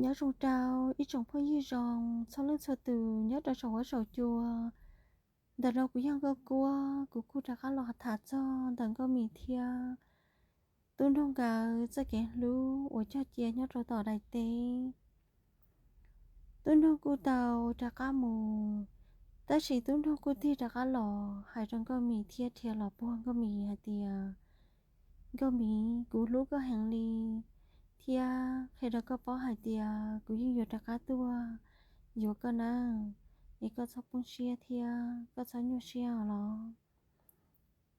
Nyob zoo rau ib tsoom phooj ywg zoo txhua leej txhua tus nyob rau saum huab saum cua. Ntawm no kuv yog Nkauj Kuab, kuv kuj rov qab los tham txog ntawm Nkauj Mim thiab Tub Nroog nkawd txoj kev hlub uas cog cia nyob rau tom daim teb. Tub Nroog kuj tau rov qab mus, tab sis Tub Nroog kuj tig rov qab los hais rau Nkauj Mim thiab dhia los puag Nkauj Mim hais tias, Nkauj Mim, kuv hlub koj heev li, thiab qhia rau koj paub hais tias kuv yeej yuav rov qab tuaj yuav koj nawb, es koj txhob poob siab thiab koj txhob nyuaj siab os los.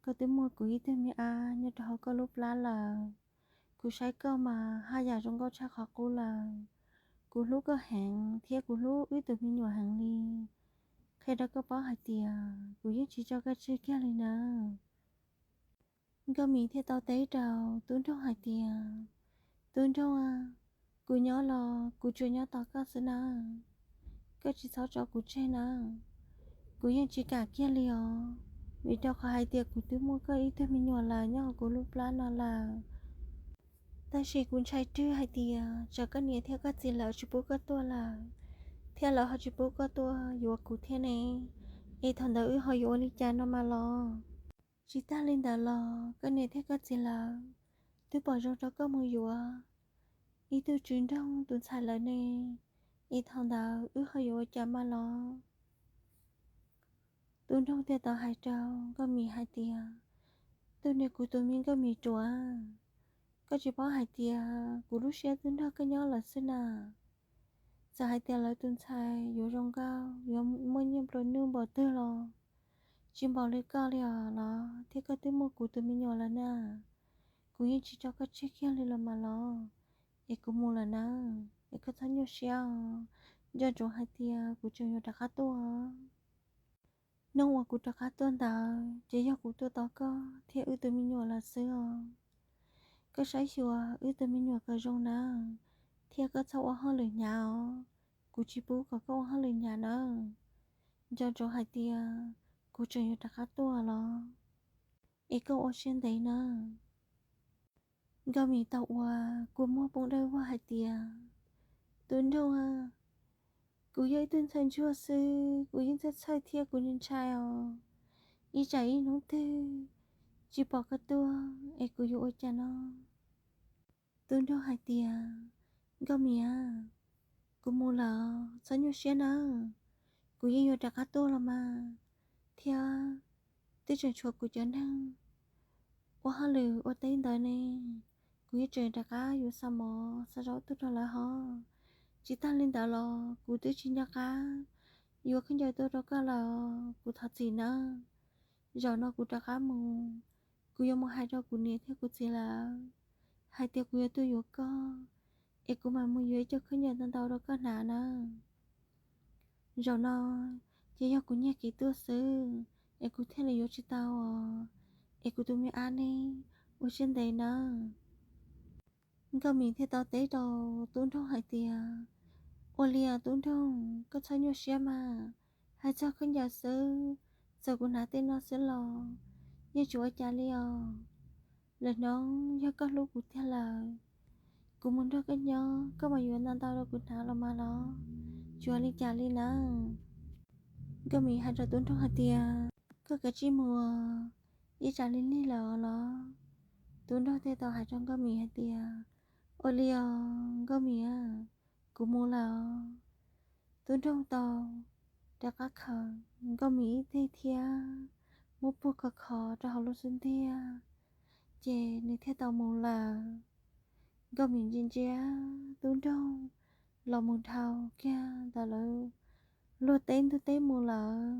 Koj twb muaj kuv ib tug me ab nyob rau hauv koj lub plab lawm. Kuv saib koj mas haj yam zoo nkauj tshaj qhov qub lawm. Kuv hlub koj heev thiab kuv hlub wb tus me nyuam heev li. Qhia rau koj paub hais tias kuv yeej tsis tso koj tseg kiag li nawb. Nkauj Mim thiaj tau teb rau Tub Nroog hais tias, Tub Nroog, kuv nyob los kuv tsuas nyob tos koj xwb nawb. Koj tsis txhob tso kuv tseg nawb. Kuv yeej tsis kam kiag li os, vim rau qhov hais tias kuv twb muaj koj ib tug me nyuam lawm nyob hauv kuv lub plab no lawm. Tab sis kuv ntshai rwg hais tias tsam koj niam thiab koj txiv lawv tsis pub koj tuaj lawm, thiab lawv ho tsis pub koj tuaj yuav kuv thiab ne, es thaum ntawd wb ho yuav ua li cas no mas los? Tsis tag li ntawd los koj niam thiab koj txiv lawv twb pom zoo rau koj mus yuav ib tug tswv nroog tus ntxhais lawm ne, es thaum ntawd wb ho yuav ua cas mas los? Tub Nroog thiaj tau hais rau Nkauj Mim hais tias, Tus niag kuv tus me Nkauj Mim ruam, koj tsis paub hais tias kuv lub siab twb nrog koj nyob lawm xwb na. Txawm hais tias lawv tus ntxhais yuav zoo nkauj, yuav muaj nyiaj nplua nuj npaum twg los tsis npaum li koj li os los, thiab koj twb muaj kuv tus me nyuam lawm na. Kuv yeej tsis tso koj tseg kiag li los mas los, es kuv mus lawm nawb, es koj txhob nyuaj siab os. Nco ntsoov hais tias kuv tseem yuav rov qab tuaj. Hnub uas kuv rov qab tuaj ntawd ces yog kuv tuaj tos koj thiab wb tus me nyuam lawm xwb os. Koj saib xyuas wb tus me nyuam kom zoo nawb, thiab koj txhob ua hauj lwm hnyav os. Kuv tsis pub kom koj ua hauj lwm hnyav nawb. Nco ntsoov hais tias kuv tseem yuav rov qab tuaj los, es koj ua siab ntev nawb. Nkauj Mim tau ua kua muag poob dawb vog hais tias, Tub Nroog, kuv yog ib tug ntxhais ntsuag xwb, kuv yeej txhawj txhawj thiab kuv ntshai os. Ib tsam ib hnub twg tsis pom koj tuaj es kuv yuav ua cas no? Tub Nroog hais tias, Nkauj Mim, kuv mus lawm, txhob nyuaj siab nawb. Kuv yeej yuav rov qab tuaj los mas, thiab twb tseem tshuav kuv cov neeg ua hauj lwm ua teb ntawd ne. Kuv yeej tseem rov qab yuav xa mov xa zaub tuaj rau lawv hov. Tsis tag li ntawd los kuv twb tsis nco qab yuav khaub ncaws tuaj rau koj lawm, kuv thov txim nawb. Zaum no kuv rov qab mus, kuv yuav mus hais rau kuv niam thiab kuv txiv lawv hais tias kuv yuav tuaj yuav koj, es kuv mam mus yuav ib co khaub ncaws ntau ntau rau koj hnav nawb. Zaum no ces yog kuv nyiag kev tuaj xwb, es kuv thiaj li yuav tsis tau os, es kuv tus me ab ne, ua siab ntev nawb. Nkauj Mim thiaj tau teb rau Tub Nroog hais tias, Ua li os Tub Nroog, koj txhob nyuaj siab mas. Hais txog khaub ncaws xwb, txawm kuv hnav tej no xwb los yeej tsis ua cas li os. Lwm hnub yog koj hlub kuv tiag lawm, kuv mus nrog koj nyob, koj mam yuav ntau ntau rau kuv hnav los mas los, tsis ua li cas li nawb. Nkauj Mim hais rau Tub Nroog hais tias, Koj kav tsij mus, ib tsam lig lig lawm los. Tub Nroog thiaj tau hais rau Nkauj Mim hais tias, Ua li os Nkauj Mim, kuv mus lawm. Tub Nroog tau rov qab khaws Nkauj Mim ib teg thiab muab puag khov khov rau hauv lub xub ntiag, ces nws thiaj tau mus lawm. Nkauj Mim ntsia ntsia Tub Nroog los mus dhau kiag ntawm lawv luag teb ntug teb mus lawm,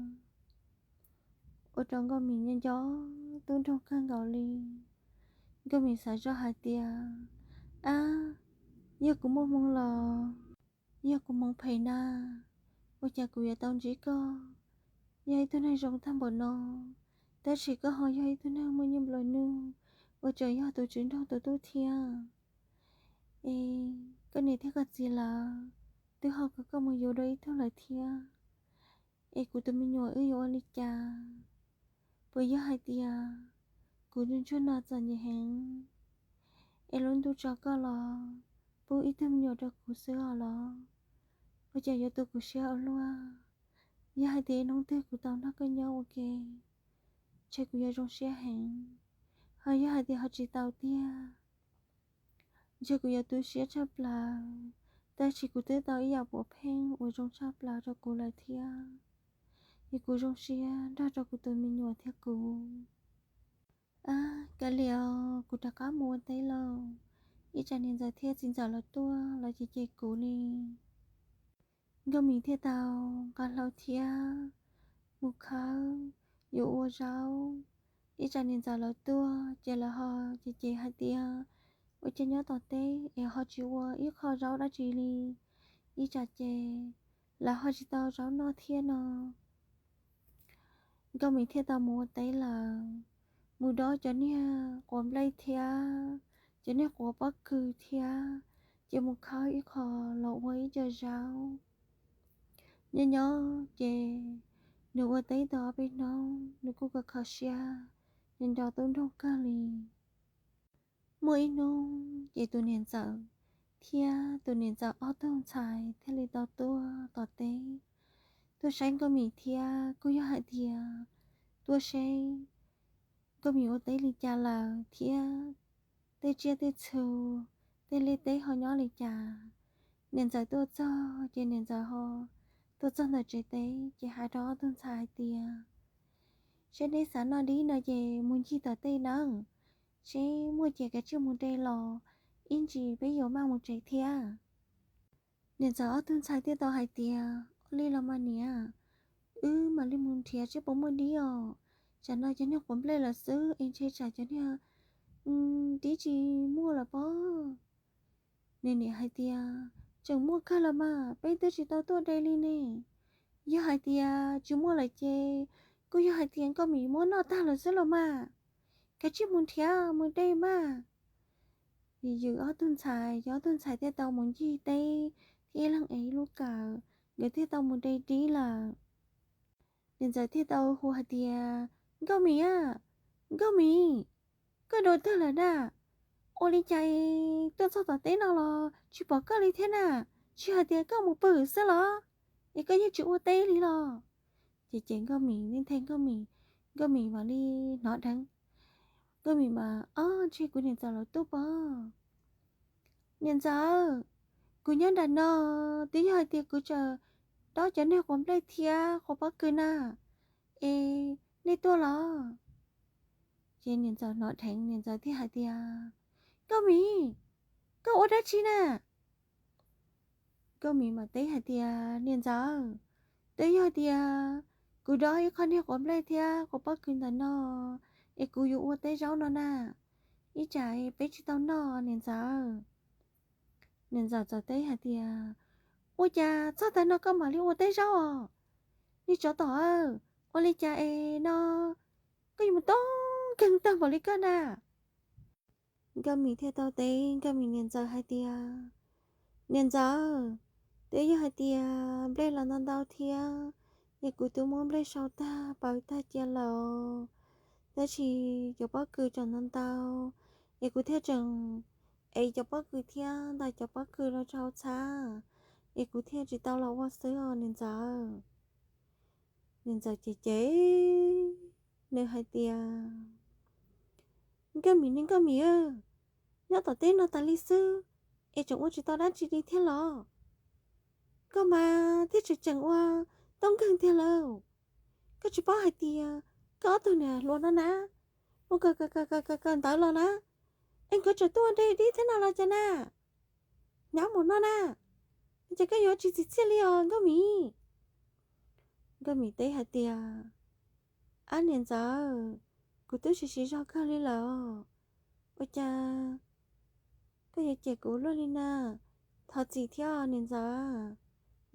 ua rau Nkauj Mim nco nco Tub Nroog kawg nkaus li. Nkauj Mim xav zoj hais tias, Ab, yog kuv muaj hmoo los yog kuv hmoov phem na, ua cas kuv yuav tau ntsib koj, yog ib tug neeg zoo tag npaum no, tab sis koj ho yog ib tug neeg muaj nyiaj nplua nuj, ua tseem yog tus tswv nroog tus tub thiab. Es koj niam thiab koj txiv lawv twb ho kom koj mus yuav dua ib tug lawm thiab. Es kuv tus me nyuam wb yuav ua li cas? Puas yog hais tias kuv tus ntsuag no txom nyem heev, es lub ntuj tso koj los pub ib tug me nyuam rau kuv xwb os los? Ua cas yuav tu kuv siab ua luaj? Yog hais tias ib hnub twg kuv tau nrog koj nyob ua ke, ntshe kuv yuav zoo siab heev. Ho yog hais tias ho tsis tau tiag, ntshe kuv yuav tu siab tshaj plaws. Tab sis kuv twb tau ib yam puav pheej uas zoo tshaj plaws rau kuv lawm thiab, es kuv zoo siab nrog rau kuv tus me nyuam thiab kuv. Ab, kav liam, kuv rov qab mus ua teb lauj. Ib tsam niam ntxawm thiab txiv ntxawm lawv tuaj los ces cem kuv li. Nkauj Mim thiaj tau nqa hlau thiab mus khawb yuav ua zaub. Ib tsam niam ntxawm lawv tuaj ces lawv ho cem cem hais tias, ua cas nyob tom teb es ho tsis ua ib qho zaub dab tsi li, ib tsam ces lawv ho tsis tau zaub noj thiab no. Nkauj Mim thiaj tau mus ua teb lawm, mus dob cov niag quav nplej thiab cov niag quav pob kws thiab, ces mus khawb ib qho los ua ib co zaub. Nyob nyob ces nws ua teb tau ob peb hnub, nws kuj kho kho siab, nws nco tub nroog kawg li. Muaj ib hnub ces tus niam ntxawm thiab tus niam ntxawm ob tug ntxhais thiaj li tau tuaj tom teb, tuaj saib Nkauj Mim thiab kuj yog hais tias tuaj seb Nkauj Mim ua teb li cas lawm thiab tej tsiaj tej txhu, tej liaj teb ho nyob li cas. Niam ntxawm tuaj txog ces niam ntxawm ho tuaj txog ntawm tsev teb ces hais rau ob tug ntxhais hais tias, seb neb xav noj dib no ces mus ncig tom tej nawb, seb muaj ces kav tsij mus de los, ib ntsis peb yuav maj mus tsev thiab. Niam ntxawm ob tug ntxhais thiaj tau hais tias, ua li los mas niam, wb mam li mus nrhiav seb puas muaj dib os. Tsam no cov niag quav nplej lawm xwb es ntshe tsam cov niag dib tsis muaj lawm pob. Nws niam hais tias, tseem muaj kawg los mas, peb twb tsis tau tuaj de li ne. Yog hais tias tsis muaj lawm ces kuj yog hais tias Nkauj Mim muab noj tag lawm xwb los mas. Kav tsij mus nrhiav mus de mas. Vim yus ob tug ntxhais, yus ob tug ntxhais thiaj tau mus ncig teb thiab ib leeg ev ib lub kawm, nkawd thiaj tau mus de dib lawm. Niam ntxawm thiaj tau hu hais tias, Nkauj Mim a, Nkauj Mim, koj dua twg lawm na? Ua li cas es tuaj txog tom teb no los tsis pom koj li thiab na? Tsis hais tias koj mus pw xwb los? Es koj yeej tsis ua teb li los? Ces ces Nkauj Mim nthe, Nkauj Mim, Nkauj Mim mam li hnov dheev. Nkauj Mim mas, ob, ntshe kuv niam ntxawm lawv tuaj pob. Niam ntxawm, kuv nyob nram no, twb yog hais tias kuv tseem dob cov niag quav nplej thiab quav pob kws na. Es nej tuaj los? Ces niam ntxawm hnov dheev, niam ntxawm thiaj hais tias, Nkauj Mim, koj ua dab tsi na? Nkauj Mim mam teb hais tias, niam ntxawm, twb yog tias kuv dob ib qho niag quav nplej thiab quav pob kws ntawm no, es kuv yuav ua teb zaub no na. Ib tsam peb tsis tau noj niam ntxawm. Niam ntxawm txawm teb hais tias, ua cas txog tag no koj mam li ua teb zaub os? Niag tsov tom, ua li cas es no koj yuav mus toob nkeeg tag npaum li koj na? Nkauj Mim thiaj tau teb Nkauj Mim niam ntxawm hais tias, niam ntxawm, twb yog hais tias nplej los ntau ntau thiab, es kuv twb muab nplej sau tag paws tag cia lawm, tab sis cov pob kws tseem ntau ntau, es kuv thiaj tseem ev cov pob kws thiab ntais cov pob kws los rau hauv txhab, es kuv thiaj tsis tau los ua xwb os niam ntxawm. Niam ntxawm ces ces nws hais tias, Nkauj Mim ne, Nkauj Mim, nyob tom teb no tas li xwb es tseem ua tsis tau dab tsi li thiab los? Koj mas thiaj tseem tseem ua toob nkeeg tiag lauj. Koj tsis paub hais tias koj ob tug niam hluas no na, mus kawm kawm kawm kawm ntawv los na, es nkawd tseem tuaj de dib thiab no los cas na? Nyab mus no na, ces koj yuav tsis txim txiaj li os Nkauj Mim. Nkauj Mim teb hais tias, ab niam ntxawm, kuv twb siv siv zog kawg li lawm, ua cas koj yuav cem kuv luaj li na? Thov txim thiab niam ntxawm,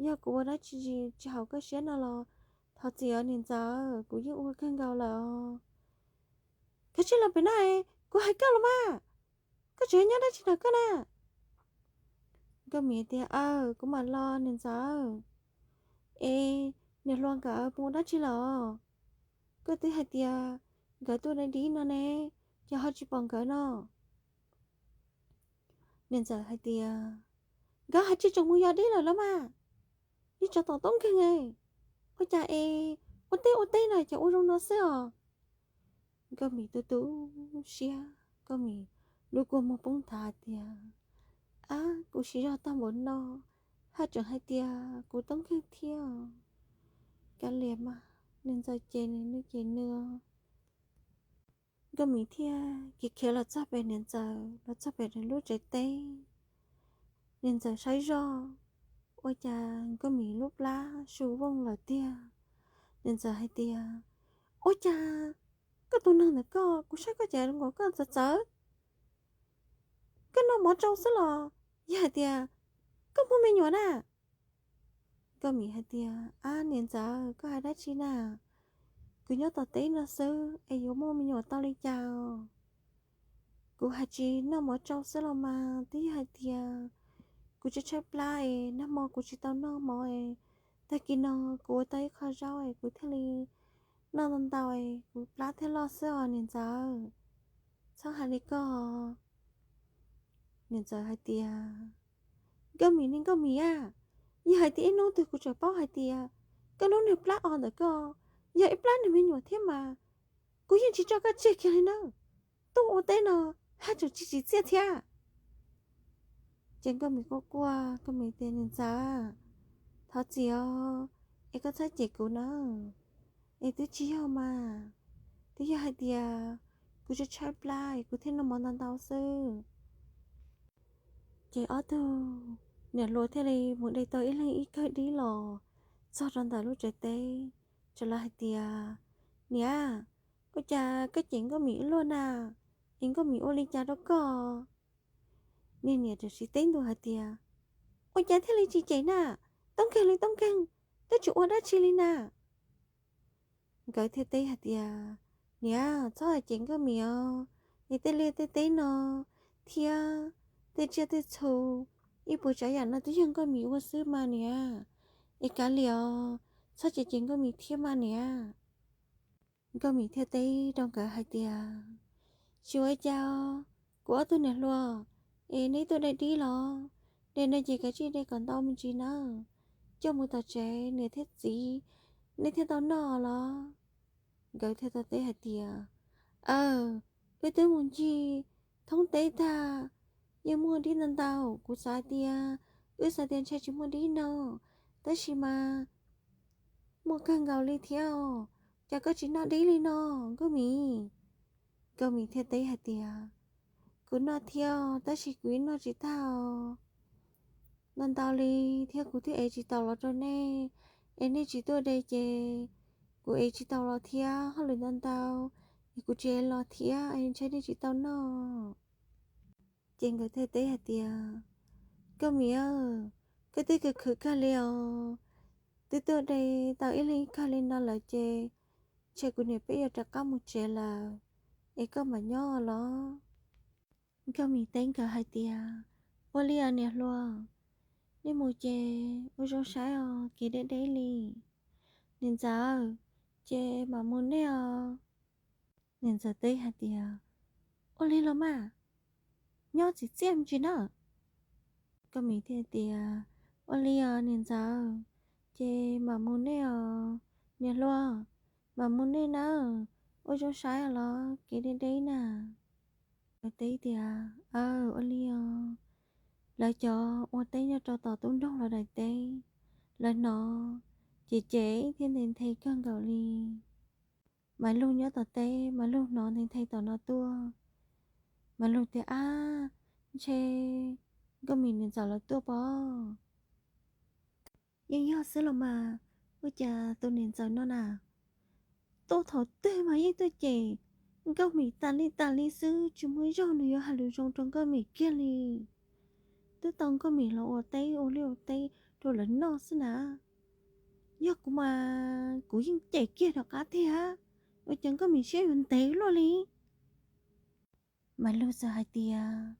yog kuv ua dab tsi tsis haum koj siab no los thov txim os niam ntxawm, kuv yeej ua kawg nkaus lawm os. Koj cia li los pem no es kuv hais koj los mas, koj tseem nyob dab tsi ntawm koj na? Nkauj Mim tias, aw, kuv mam los niam ntxawm. Es niam hluas nkawd mus ua dab tsi lawm? Koj twb hais tias nkawd tuaj de dib no ne, ces ho tsis pom nkawd no. Niam ntxawm hais tias, Nkawd hais tsis tseem mus yos dib lawm los mas, yeej tsov tom toob nkeeg. Ua cas es ua teb ua teb no ces ua zoo no xwb os? Nkauj Mim tu tu siab, Nkauj Mim lub kua muag poob nthav hais tias, Ab, kuv siv zog tag npaum no, haj tseem hais tias kuv toob nkeeg thiab. Kav liam mas, niam ntxawm ces nws ces nws. Nkauj Mim thiaj khiav khiav los txog pem niam ntxawm, los txog pem nws lub tsev teb. Niam ntxawm saib zoj, ua cas Nkauj Mim lub plab su vooj lawm tiag. Niam ntxawm hais tias, Ua cas koj tus neeg ntawm koj, kuv saib koj ces zoo nkaus koj txawv txawv, koj noj mov tsau xwb los yog hais tias koj muaj me nyuam na? Nkauj Mim hais tias, Ab niam ntxawm, koj hais dab tsi na? Kuv nyob tom teb no xwb es yuav muaj me nyuam tau li cas? Kuv hais tsis noj mov tsau xwb los mas twb yog hais tias kuv tshaib tshaib plab es nag hmo kuv tsis tau noj mov es tag kis no kuv ua tau ib qho zaub es kuv thiaj li noj ntau ntau es kuv plab thiaj loj xwb os niam ntxawm. Txhob hais li koj. Niam ntxawm hais tias, Nkauj Mim ne Nkauj Mim a, yog hais tias ib hnub twg kuv tseem paub hais tias koj lub niag plab os ntawm koj yog ib plab niag me nyuam thiab mas kuv yeej tsis tso koj tseg kiag li na. Tuaj ua teb no haj tseem tsis tsim txiaj thiab. Ces Nkauj Mim quaj quaj, Nkauj Mim tias, Niam ntxawm, thov txim os, es koj txhob cem kuv na. Es twb tsis yog mas, twb yog hais tias kuv tshaib tshaib plab es kuv thiaj noj mov ntau ntau xwb. Ces ob tug niam hluas thiaj li mus de tau ib leeg ib kawm dib los txog rau ntawm lub tsev teb, ces lawv hais tias, Niam, ua cas koj cem Nkauj Mim ua luaj na? Es Nkauj Mim ua li cas rau koj? Niag niam tam sim teb ntua hais tias, Ua cas thiaj li tsis cem na? Toob nkeeg li toob nkeeg, twb tsis ua dab tsi li na. Nkawd thiaj teb hais tias, Niam, txhob cem Nkauj Mim os, es tej liaj tej teb no thiab tej tsiaj tej txhu, ib puas tsav yam no twb yog Nkauj Mim ua xwb mas niam. Es kav liam os, txhob cem cem Nkauj Mim thiab mas niam. Nkauj Mim thiaj teb rau nkawd hais tias, Tsis ua cas os, kuv ob tug niam hluas, es neb tuaj de dib los? De no ces kav tsij de kom ntau me ntsis nawb, coj mus tom tsev niam thiab txiv, neb thiaj tau noj los. Nkawd thiaj tau teb hais tias, Aw, wb twb mus ncig thoob teb tag, yeej muaj dib ntau ntau, kuv xav tias, wb xav tias ntshe tsis muaj dib no, tab sis mas muaj kawg nkaus li thiab os. Cas koj tsis noj dib li no, Nkauj Mim? Nkauj Mim thiaj teb hais tias, Kuv noj thiab, tab sis kuv yeej noj tsis tag os. Ntau ntau li thiab kuv twb ev tsis tau los rau nej, es nej tsis tuaj de ces kuv ev tsis tau los thiab, hauj lwm ntau ntau es kuv tsis ev los thiab, es ntshe nej tsis tau noj. Ces nkawd thiaj teb hais tias, Nkauj Mim, koj twb khwv khwv kawg li os, twb tuaj de tau ib leeg ib kawm li no lawm ces ntshe kuv niam peb yuav rov qab mus tsev lawm, es koj mam nyob los. Nkauj Mim teb nkawd hais tias, Ua li os niam hluas, nej mus ces ua zoo saib os, kev deb deb li. Niam ntxawm, ces mam mus nej os. Niam ntxawm teb hais tias, Ua li los mas, nyob txim txiaj me ntsis na. Nkauj Mim thiaj tias, Ua li os niam ntxawm, ces mam mus nej os. Niam hluas, mam mus nej nawb, ua zoo saib los kev deb deb na. Nkawd teb tias, Aw, ua li os. Lawv cov ua teb nyob rau tom tub nroog los daim teb, lawv hnov ces cem thiab nthe nthe kawg nkaus li. Maiv Lug nyob tom teb, Maiv Lug hnov nthe nthe tom no tuaj. Maiv Lug tias, Ab, ntshe Nkauj Mim niam ntxawm lawv tuaj pob. Yeej yog xwb los mas, ua cas tus niam ntxawm no na, tuaj thaum twg mas yeej tuaj cem Nkauj Mim tas li tas li xwb, tsis muaj ib zaug nws yuav hais lus zoo rau Nkauj Mim kiag li. Twb tau Nkauj Mim los ua teb ua liaj ua teb rau lawv noj xwb na. Yog kuv mas kuv yeej cem kiag rov qab tiag, ua cas Nkauj Mim siab yuav ntev luaj li. Maiv Lug txawm hais tias,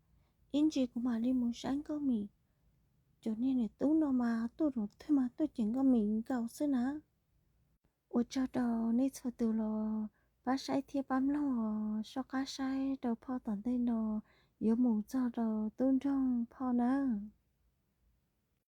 Ib ntsis kuv mam li mus saib Nkauj Mim. Cov niag niam tub no mas tuaj thaum twg mas tuaj cem Nkauj Mim nkaus xwb na. Ua tsaug rau nej txhua tus los pab saib thiab pab mloog os. Soj qab saib rau phoj tom ntej no, yuav mus txog rau tub nroog phoj nawb.